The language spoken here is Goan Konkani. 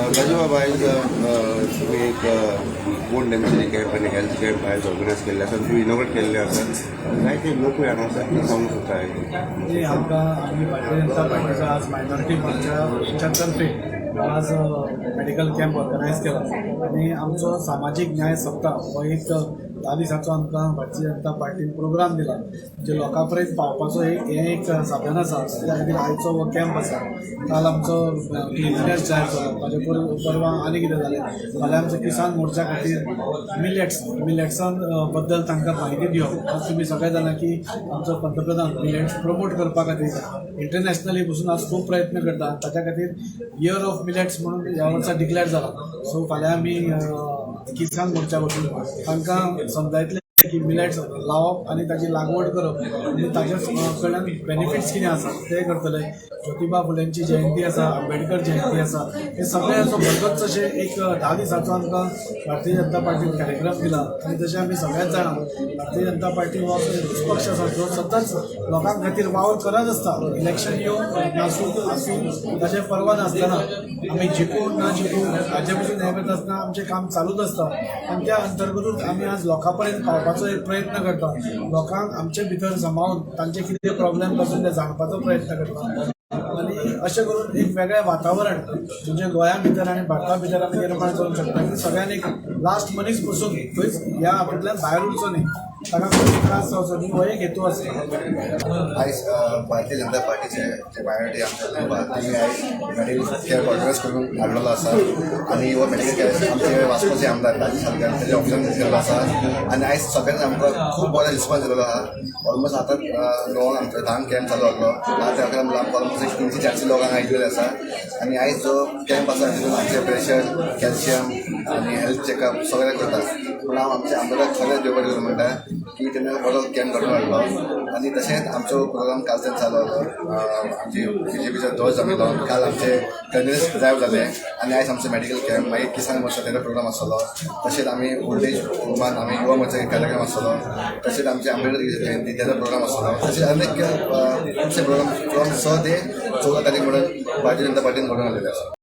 राजू बाबा, आयज तुमी एक बोन डेन्सिटी कॅम्प आनी हेल्थ कॅम्प आयज ऑर्गनायज केल्ले आसा, तुमी इनॉग्रेट केल्ले आसा. जायते लोकूय हांगा आसा, कितें सांगूंक सोदता आयज? म्हणजे आमकां आमी भारतीय जनता पार्टीचा आज मायनॉरिटी मोर्चाच्या तर्फे आज मेडिकल कॅम्प ऑर्गनायज केला आनी आमचो सामाजीक न्याय सप्ताह हो एक 10 दिसाचो आमकां भारतीय जनता पार्टीन प्रोग्राम दिला, म्हणजे लोकां पर्यंत पावपाचो एक हें एक साधन आसा. त्या खातीर आयचो हो कॅम्प आसा. काल आमचो क्लिनलीनेस ड्रायव्ह जालो, ताजे परवां आनी कितें जालें. फाल्यां आमचो किसान मोर्चा खातीर मिलेट्सान बद्दल तांकां म्हायती दिवप. आज तुमी सगळे जाणा की आमचो पंतप्रधान मिलेट्स प्रमोट करपा खातीर इंटरनॅशनली बसून आज खूब प्रयत्न करता. ताच्या खातीर इयर ऑफ मिलेट्स म्हणून ह्या वर्सा डिक्लेअर जाला. सो फाल्यां आमी किसान मोर्चा वचून तांकां समजायतले की मिलेट्स लावप आनी ताची लागवड करप आनी ताच्या कडल्यान बेनिफिट्स कितें आसा ते करतले. ज्योतिबा फुलेंची जयंती आसा, आंबेडकर जयंती आसा, हे सगळे असो भरगच्च अशें एक 10 दिसाचो आमकां भारतीय जनता पार्टीन कार्यक्रम दिला. आनी तशें आमी सगळ्याच जाणां, भारतीय जनता पार्टी हो असो एकूच पक्ष आसा जो सतत लोकां खातीर वावर करत आसता. इलेक्शन येवं नासूं आसूं, ताचें पर्वा नासतना, आमी जिखूं ना जिखूं हाजे पसून हें करता आसतना आमचें काम चालूच आसता. आनी त्या अंतर्गतूच आमी आज लोकां पर्यंत पावपाचो एक प्रयत्न करता. लोकांक आमचे भितर सामावून तांचे कितें प्रॉब्लेम पासून ते जाणपाचो प्रयत्न करता आनी अशें करून एक वेगळें वातावरण म्हणजे गोंया भितर आनी भारता भितर आमी निर्माण करूंक शकता की सगळ्यांनी एक लास्ट मनीस पसून खंयच ह्या हातूंतल्यान भायर उरचो न्ही, ताका खंयच त्रास जावचो न्ही, हो एक हेतू आसता. आयज भारतीय जनता पार्टीचे जे मायनॉरिटी आमदार आहा, तेमी आयज मेडिकल कॅम्प ऑर्गनायज करून हाडलेलो आसा आनी हो मेडिकल कॅम्प आमचे वास्कोचे आमदार राजू सालकार तेच्या ऑफिसान केल्लो आसा. आनी आयज सगळ्यांनी आमकां खूब बरो रिस्पॉन्स दिलेलो आहा. ऑलमोस्ट आतां 9 आमचो 10 कॅम्प चालू आहलो. 10 ते 11 म्हणल्यार आमकां ऑलमोस्ट एक 300-400 लोक हांगा आयिल्ले आसा. आनी आयज जो कॅम्प आसा, तितून आमचे प्रेशर, कॅल्शियम आनी हेल्थ चॅकअप सगळें करता. पूण हांव आमच्या आमदाराक सगळें देव बरें करूं म्हणटा की तेणें बरो कॅम्प घडोवन हाडलो. आनी तशेंच आमचो प्रोग्राम कालच्यान चालू जालो. आमची बीजेपीचो ध्वज जमिल्लो, काल आमचे क्लिनलीनेस ड्रायव्ह जाले आनी आयज आमचो मेडिकल कॅम्प, मागीर किसान मोर्चा तेजो प्रोग्राम आसतलो. तशेंच आमी ओल्ड एज होमान आमी युवा मोर्चा कार्यक्रम आसतलो. तशेंच आमचे आंबेडकर जयंती तेजो प्रोग्राम आसतलो. तशेंच अनेक खुबशे प्रोग्राम फ्रॉम 6 ते 14 तारीख म्हणून भारतीय जनता पार्टीन घडोवन हाडलेले आसा.